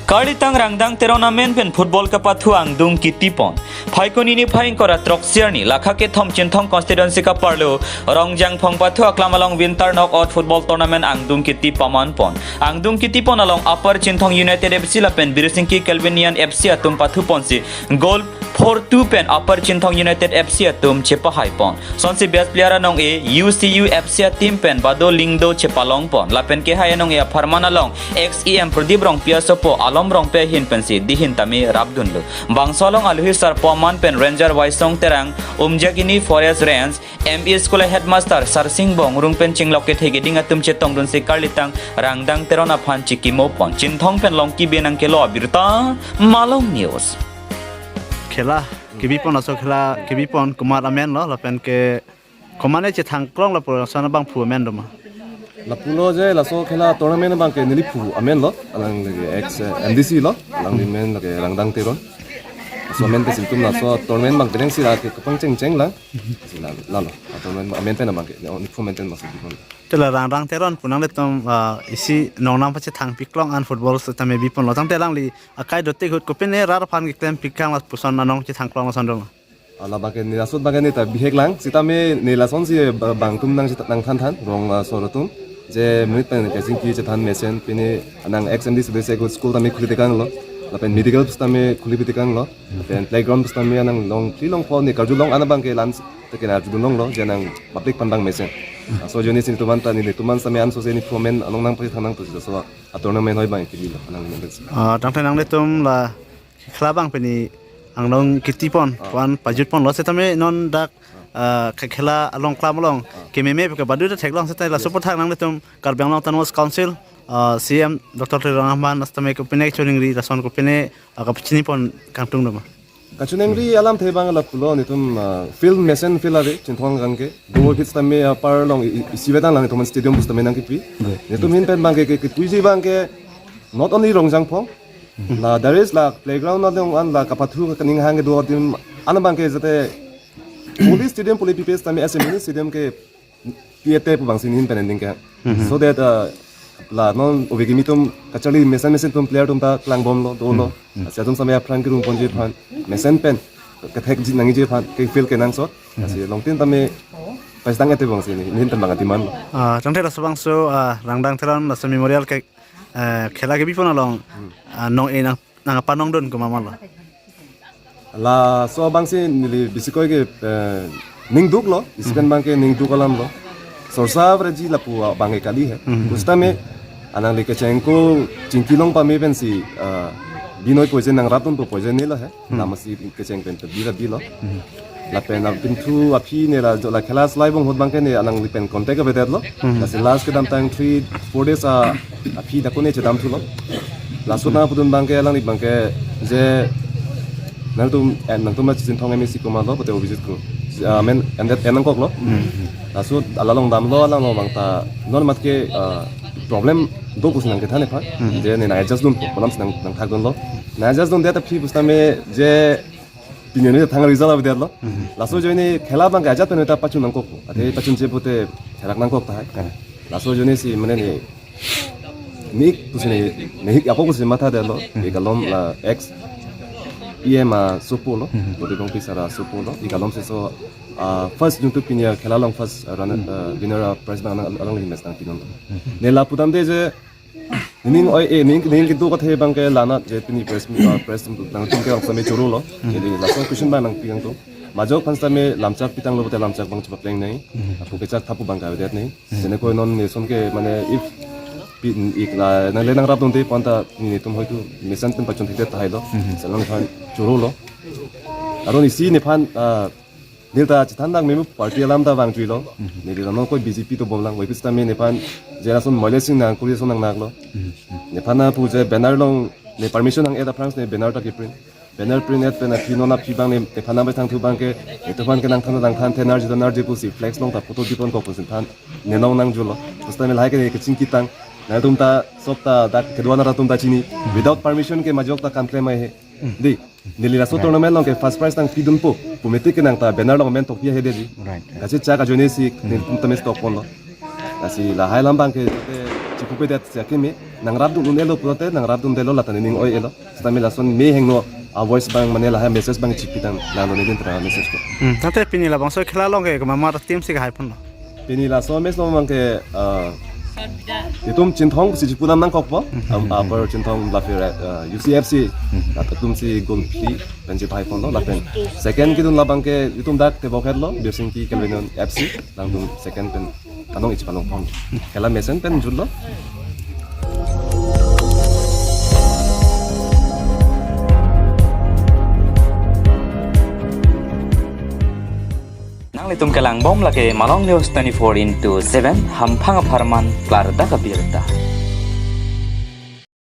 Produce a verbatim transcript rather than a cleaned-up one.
Karlitang Rangdang Teron amen pen football kapathu angdung kitipon. Phaikuni niphai ingkoi ra throksi arni, lakha kethom Chinthong constituency kaparlo, Rongjangphong pathu aklam along Winter Knockout Football Tournament angdung kiti pamanpon. Angdung kitipon along Upper Chinthong United F C lapen Birsingki Kelvinian F C atum pathuponsi goal four two pen Upper Chinthong United F C atum chepahaipon. Sonsi best player anong-e U C U F C ateam pen Bado Lyngdoh chepalongpon. Lapen kehai anong-e apharman along ex E M Pradip Rongpi asopo Alom Rongpi ahin pensi dihin tame rapdunlo. Bangso along aluhi sarpo aman pen Ranger Waisong Terang, Umjakini Forest Range, M E School headmaster Sarsing Bongrung pen chinglok kethe keding atum chetongdunsi Karlitang Rangdang Teron aphan chikimopon. Chinthong pen Longki Benang kelo abirta, Malong News. Khela kebipon, laso khela kebipon komat amen lo, lapen ke komatne chethangklong lapu lason abangphu amen doma? Lapulo je laso khela tournament abangke neliphu amen lo, alang lagi ex, eh, M D C lo, alangli amen lagi Rangdang Teron. Laso amen pensi itum laso tournament abang penang si lake kepangchengcheng lang. Si la, lalo. A tournament amen pen abangke, ya, neliphu amen pen masuk di pon. Te la Rangdang Teron pu nanglitum, ah, isi nongnam pachethangpiklong an football setame bipon lo. Tangte alangli akai dotik ahut kopine rat aphan keklempikang lapuson anong chethangklong lason doma? Ala abangke ne laso abangke ne ta bihek lang, sitame ne lasonsi ba-, bang atum nang chita-, nangthanthan, rong, ah, sor atum. Je monit pen kachingki chethan mesen, pine anang ex M D C se good school tame khuli tekanglo. Lapen medical tame khuli tekanglo. Lapen playground tame anang long, three long, four ne karjulong an abangke lans teke arjulonglo, je nang public aphan bang mesen. Laso ajoine si netum an ta, netum an tame anso si nephu amen anong nangpachethang nangpo, laso a tournament hoi abang kebilo, anang nang. Ah, tangte nanglitum la khela abang pini angdung kitipon, ah, pu an pajutponlo setame non dak, ah, khe-, khela along klam along, ah, kememe ke badu ta theklong setame laso, yes, aphuthak nanglitum Karbi Anglong Autonomous Council, ah, C E M Doctor Tuliram Ronghang aphan setame kopine kachiningri lason kopine, ah, kapachinipon kangtung doma? Kachiningri alamthe abang lapulo, netum, ah, field mesen field ave, Chinthong kangke. Go hit setame, ah, apar along i-, i-, isivetang lang netum stadium pu setame nangkipi. Right. Netum ahin pen abangke ke, ke, kepuji abangke not only Rongjangphong, la, there is la playground along an la kapathu kaning hang kedo adim an abangke jate police stadium police P P S tame as a mini stadium ke P A T pu abangsi nehin pen ending ke. Mhm. So that, uh, la non ove kimi atum kacharli mesen mesen atum player atum ta klangbomlo, dolo. Mhm. Lasi atum tame aphrang kerumponji aphan, mesen pen kethekji nangji aphan, ke field kenangsot. Mhm. Lasi longtin tame pachethang-et abangsi ne, nehin pen abang a-demand lo. Ah, tangte laso abangso, ah, Rangdang Teron laso memorial ke, eh, khela kebipon along, hmm, ah, nong-e nang nangpanongdun komat ma lo? Laso abangsi neli bisikoi ke, eh, ningduklo, isi pen, mhm, abangke ningduk alamlo. Sorsa averaji lapu abangke kali he. Mhm. Pu setame, alangli kechengko chingkilong pame pensi, eh, binoipo je nangrapdunpo je nelo he. Mhm. Lamasi kecheng pen te bila bilo. Mhm. Lapen abangphu aphi ne la jo la khela slai bong ahut abangke ne alangli pen contact avedetlo. Mhm. Lasi last kedamtang three, four days a, aphi dak kone chedamthulo. Laso nangpudun abangke alangli abangke je nangtum, eh, nangtum la Chinthong M A C komatlo, pute obisit ko. Ah, men, and that, enangkoklo. Mhm. Laso alang along damlo, alang along abang ta non mat ke, ah, problem do pusi nangkethan epha. Mhm. Je ne nang adjust dunpo, komatsi nang, nangthakdunlo. Nang adjust dunde ta aphi pu setame je pini ne thang result avedetlo. Mhm. Laso ajoine khela abangke ajat pen ta pachun nangkok. Ate, mhm, pachunche pute therak nangkok tahai. Ah. Laso ajoine si mane ne nik pusi ne, ne hik ako pusi mathadetlo. Mhm. Ik alom la ex E M asopo lo. Mhm. Bodi Bongpi sir asopo lo. Ik alom si laso, ah, first jungtu pini akhela along first, ah, runner, mhm, ah, winner, ah, prize abang along, along le match nangpinon. Mhm. Ne lapu damde je nening oi, eh, nening, nening kedo kethe abangke la-an je pini press, ah, press nangtum ke langsam chorolo. Hmm. Jadi langsam question abang nangpi nangtum. Majok aphan setame lamchak pitanglo pute lamchak abang chepapleng nangji. Hmm. Apu kechak thap pu abangke avedet nangji. Hmm. Jene koi non ne lason ke mane if pi-, ik la nangle nangrapdunde pu anta netum hoitu mesen pen pachun thekdet tahailo. Hmm. Selang aphan chorolo. Aron isi nephan, ah, neli ta chethan nang memu party alam ta vangjuilo. Mhm. Neli ta non koi B J P dobom lang, wai pu setame nephan je lason moile sing nang kuri lason nangnaklo. Mhm. Nephan na pu je banner along ne permission hang-et aphrang si ne banner ta keprint. Banner print-et pen aphi non aphi abang ne, nephan nangpachethangthu abangke, netum aphan ke nangthan nangthan the, nerji ta nerji pusi flex along ta photo diponkok pusi than, ne long nangjulo. Pu setame lahai ke ne kechingki tang, nangtum ta sob ta dak kedo-an arat atum ta chini. Without permission ke majok ta kam klem ai he. Mhm. Dei. Neli laso, right, tournament along ke first prize nangpidunpo pu mati ke nang ta banner along amen tokpi ahedetji. Right, right. Kachechak ajoine si, hmm, netum tame stokponlo. Lasi lahai alam abangke te chipupedet si akeme, nangrapdun un-elo pulote nangrapdundetlo, lata nening oi-elo. Sitame lason me hingno a-voice abang mane lahai message abang chipitang, nanglo neli tara message ko. Hmm, tangte pini labangso khela along ke komat komat team si kahai ponlo? Pini laso match along abang ke, ah, itum Chinthong si chipu nangkokpo, um, Upper Chinthong Bluffy Red, ah, U C F C, latum si goal phli pen chipahai ponlo, lapen second kedun labang ke itum dak tebok hetlo, Birsingki Kelvin F C, alangtum second pen kanong ichi palong pon. Khela mesen pen jutlo. Nanglitum kelangbom lake Malong News twenty-four into seven, hamphang apharman klardak abirta.